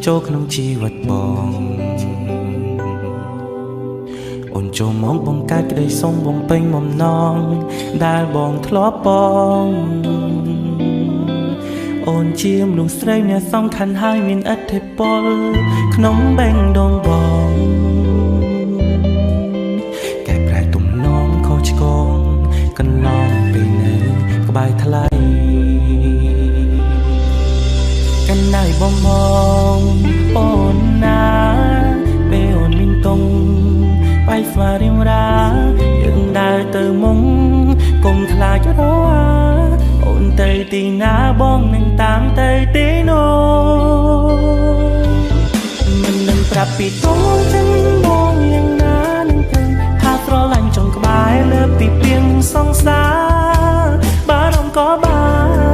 ចូលក្នុងជីវិតបងអូនចូលមកបង្កើតក្តីសុំបំពេញបំណងដែលបងធ្លាប់បងអូនជាមនុស្សស្រីម្នាក់សំខាន់ហើយមានឥទ្ធិពលក្នុងបេះដូងបងកែប្រែទំនងខុសឆ្គងកន្លងពេលនៅក្បែរថ្លៃកណ្ដៅបងមកអូនណាពេលអូនមានតុងបាយស្វារៀងរាយើងដើរទៅមុងកុំខ្លាចរអាអូនទៅទីណាបងនឹងតាមទៅទីនោះមិននឹងប្រាប់ពីតុងចិនបងយ៉ាងណានឹងទៅថាស្រឡាញ់ចង់ក្បែរលើពីពីងសង្សារបារម្ភក៏បា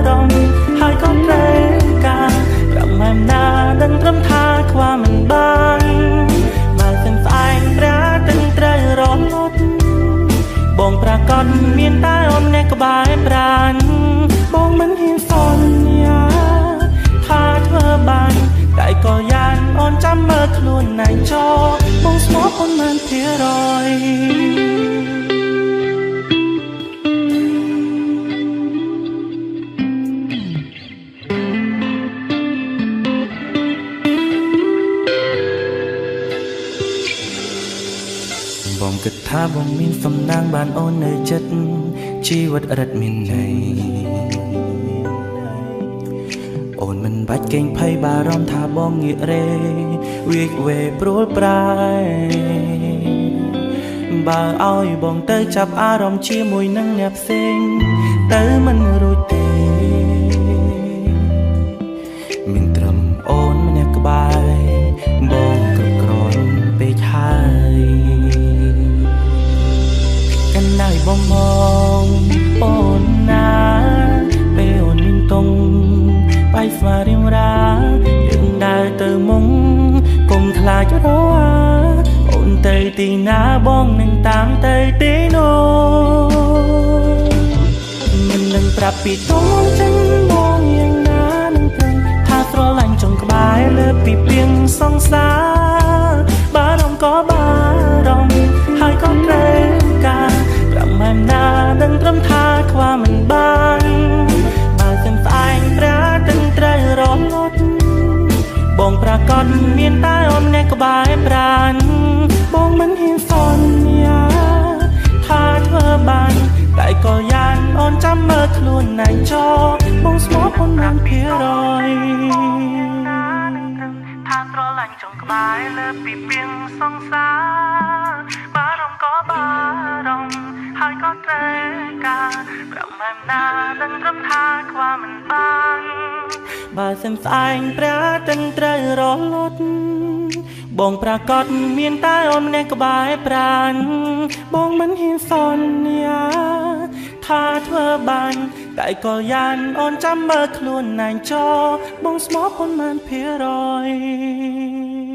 រម្ភហើយក៏ត្រូវការប្រាប់ម៉ែណាដឹងត្រឹមថាខ្វះមិនបានបើសិនស្អែកព្រះទាំងត្រូវរលត់បងប្រកាសមានតែអូនអ្នកក្បែរប្រានបងមិនហ៊ានសន្យាថាធ្វើបានតែក៏យ៉ាងអូនចាំមើលខ្លួនឯងចោបងស្មោះប៉ុន្មានភាគរយបងគិតថាបងមានសំណាងបានអូននៅចិត្តជីវិតរឹតមានន័យអូនមិនបាច់កេងភ័យបារម្ភថាបងងាករេវាចវេព្រួលប្រែបើឲ្យបងទៅចាប់អារម្មណ៍ជាមួយនឹងអ្នកផ្សេងទៅមិនរួចទេមានត្រឹមអូនម្នាក់ក្បែរបងគ្រប់គ្រាន់ពេកហើយកណ្ដៅបងមកអូនណាពេលអូនមានតុងបាយស្វារៀងរាយើងដើរទៅមុងកុំខ្លាចរអាអូនទៅទីណាបងនឹងតាមទៅទីនោះមិននឹងប្រាប់ពីតុងចិនបងយ៉ាងណានឹងព្រឹងថាស្រឡាញ់ចង់ក្បែរលើពីពីងសង្សារបារម្ភក៏បារម្ភហើយក៏ត្រូវការប្រាប់ម៉ែណាដឹងត្រឹមថាខ្វះមិនបានបើសិនស្អែកព្រះទាំងត្រូវរលត់បងប្រកាសមានតែអូនអ្នកក្បែរប្រានបងមិនហ៊ានសន្យាថាធ្វើបានតែក៏យ៉ាងអូនចាំមើលខ្លួនឯងចោបងស្មោះប៉ុន្មានភាគរយថាស្រឡាញ់ចង់ក្បែរលើពីពីងសង្សារបារម្ភក៏បារម្ភហើយក៏ត្រូវការប្រាប់ម៉ែណាដឹងត្រឹមថាខ្វះមិនបានបើសិនស្អែកព្រះទាំងត្រូវរលត់បងប្រកាសមានតែអូនម្នាក់ក្បែរប្រានបងមិនហ៊ានសន្យាថាធ្វើបានតែក៏យ៉ាងអូនចាំមើលខ្លួនឯងចោបងស្មោះប៉ុន្មានភាគរយ។